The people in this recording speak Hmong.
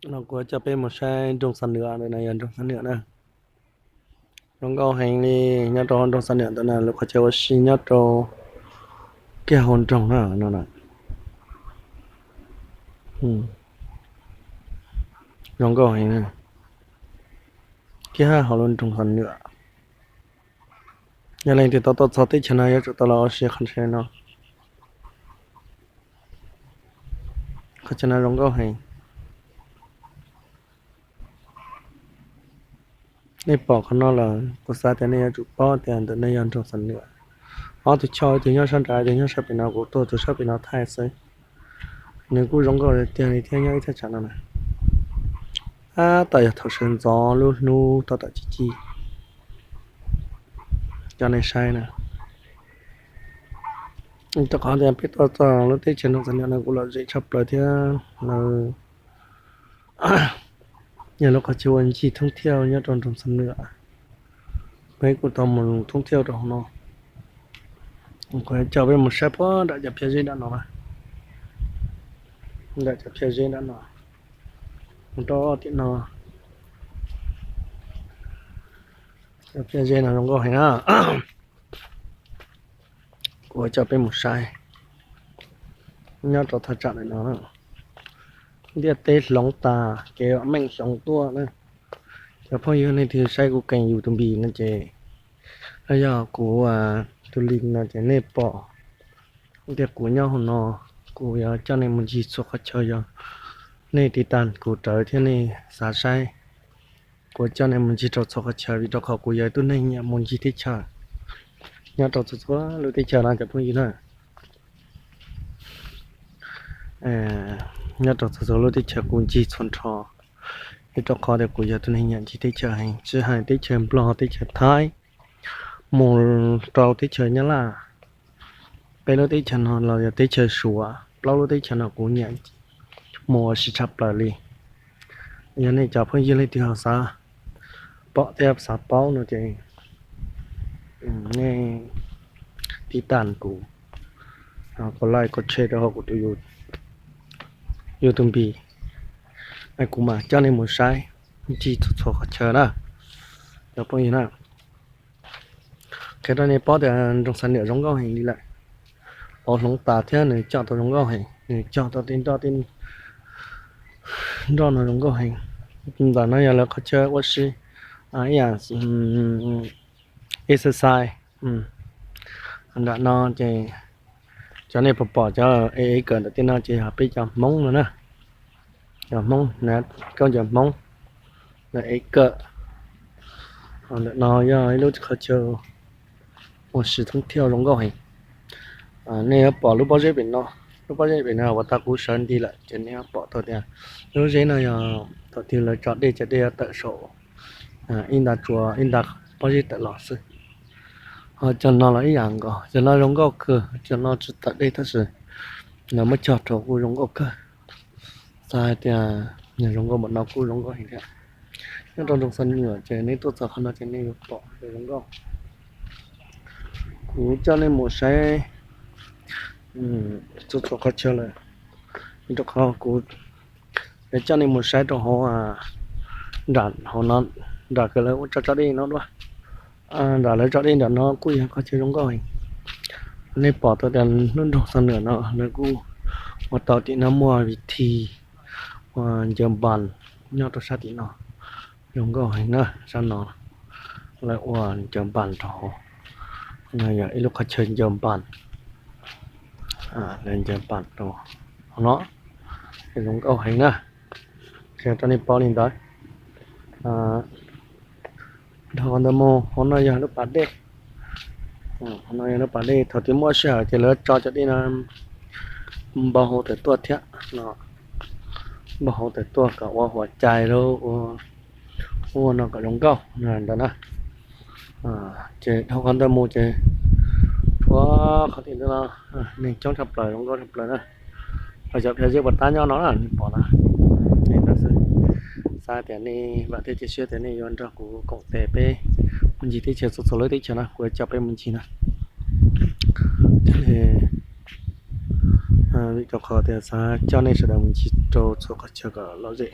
No kuv coj peb mus saib nroog Xam Nwam, ntawm no yog nroog Xam Nwam na. Zoo nkauj heev li. Nyob rau nroog Xam Nwam ntawm no lub qhov chaw ua si nyob rau kiag hauv nroog na no. Zoo nkauj heev na. Kiag hauv lub nroog Xam Nwam. Yog leej twg tau tuaj txog teb chaws no yuav tsum tau los ua si qhov chaw no. Qhov chaw no zoo nkauj heev. Nej pom qhov no lawm kuv xav tias nej yuav tsum paub tias ntawm no yog nroog Xam Nwam. Ob tug choj, ib tug nyob sab nrad, ib tug nyob sab pem no, kuv tuaj txog sab pem no thaij xwb. Nws kuj zoo nkauj tiag li thiab, nyob ib thaj tsam no na. Tab tom yog thaum sawv ntxov lub hnub tau tam ci ci. Coj nej saib na. Rau qhov tias peb tuaj txog lub teb chaws nroog Xam Nwam no kuj lom zem tshaj plaws thiab lawm. Yog lub qhov chaw ua ncig thoob thiaj nyob rau nroog Xam Nwam. Peb kuj tau mus thoob thiaj rau hauv no. Kuv coj peb mus saib puag nram cov phiaj zeb nram no. Nram cov phiaj zeb nram no, mus rau tim no. Cov phiaj zeb no zoo nkauj heev na. Kuv coj peb mus saib nyob rau thaj tsam ntawm no. Ntiaj teb hloov tas, kev vam meej hloov tuaj na. Cov phooj ywg nej twg saib kuv keem YouTube no ces, los yog kuv tus link no ces nej pom tias kuv nyob hauv no, kuv yuav coj nej mus ncig txhua qhov chaw. Yog nej tiv tas kuv rawv thiab nej xav saib, kuv coj nej mus ncig rau txhua qhov chaw, vim rau qhov kuv yog ib tug neeg nyiam mus ncig teb chaws nyob rau txhua txhua lub teb chaws no cov phooj ywg na. Nyob rau txhua txhua lub teb chaws kuv ncig txhua nrho, vim rau qhov tias kuv yog tus neeg nyiam ncig teb chaws heev, tsis hais teb chaws Nplog, teb chaws Thaib, mus rau teb chaws Nyab Laj. Peb lub teb chaws no los yog teb chaws Suav, plaub lub teb chaws no kuv nyiam mus ua si tshaj plaws li. Yog nej cov phooj ywg leej twg ho xav pom thiab xav paub no ces nej tiv tas kuv, kom like kom share rau hauv kuv tus YouTube, kuv mam coj nej mus saib ncig txhua txhua qhov chaw na cov phooj ywg na. Qhia rau nej paub tias nroog Xam Nwam zoo nkauj heev li lawm. Pov hloov tas thiab nws coj tau zoo nkauj heev, nws coj tau tej nroj, tej nroj no zoo nkauj heev. Ntawm no yog lawv qhov chaw ua si, ib yam exercise. Nram no ces cov nej puas pom cov ev kawm ntawm tej no ces yog peb cov Hmoob no na. Cov Hmoob na, koj cov Hmoob lawv ev kawm. Ntawm no yog ib lub qhov chaw ua si thoob thiaj zoo nkauj heev. Nej yuav pom lub pob zeb pem no, lub pob zeb pem no uas tas kuv sawv nti lawm ces nej yuav pom tau tias lub zeb no yog thaum twg lawv tso dej ces dej yuav tawm saum ib nta tsua ib nta pob zeb tawm los xwb. Ho cov no los ib yam nkaus, cov no zoo nkauj kawg, cov no tsis tawm dej tab sis lawv muab cog rau kuj zoo nkauj kawg. Xav hais tias yog zoo nkauj npaum no kuj zoo nkauj heev thiab. Nyob rau nroog Xam Nwam ces nej tuaj txog qhov no ces nej yuav pom zoo nkauj. Kuv coj nej mus saib txhua txhua qhov chaw lawm, rau qhov kuv coj nej mus saib rau hauv nram hauv no, nram kws lawv ua tso tso dej no dua. Nram lawv tso dej nram no kuj yog qhov chaw zoo nkauj heev. Nej pom tau tias lub nroog Xam Nwam no lawv kuj ua tau tim no muaj vim thi ua ncaws npas nyob rau sab tim no, zoo nkauj heev na. Sab no lawv ua ncaws npas rau, no yog ib lub qhov chaw ncaws npas, lawv ncaws npas rau hauv no, zoo nkauj heev na. Qhia rau nej paub li ntawd. Dhau qhov ntawd mus hauv no yog lub pas dej. Hauv no yog lub pas dej, thaum twg muaj sij hawm ces lawv tso cov dej no npau hauv tawm tuaj thiab no, npau hauv tawm tuaj kom ua huam cai lub ua no kom zoo nkauj ntawd na. Ces dhau qhov ntawd mus ces tshuav qhov tim ntawd no neeg coob tshaj plaws, zoo nkauj tshaj plaws na. Ho cov phiaj zeb puas tab nyob no na, nej pom na. Xav tias nej vam thiab cia siab tias nej yuav nrog kuv koom tes peb mus ncig teb chaws txhua txhua lub teb chaws na, kuv coj peb mus ncig na. Thiaj li vim rau qhov tias xav coj nej sawv daws mus ncig rau txhua qhov chaw kom lom zem.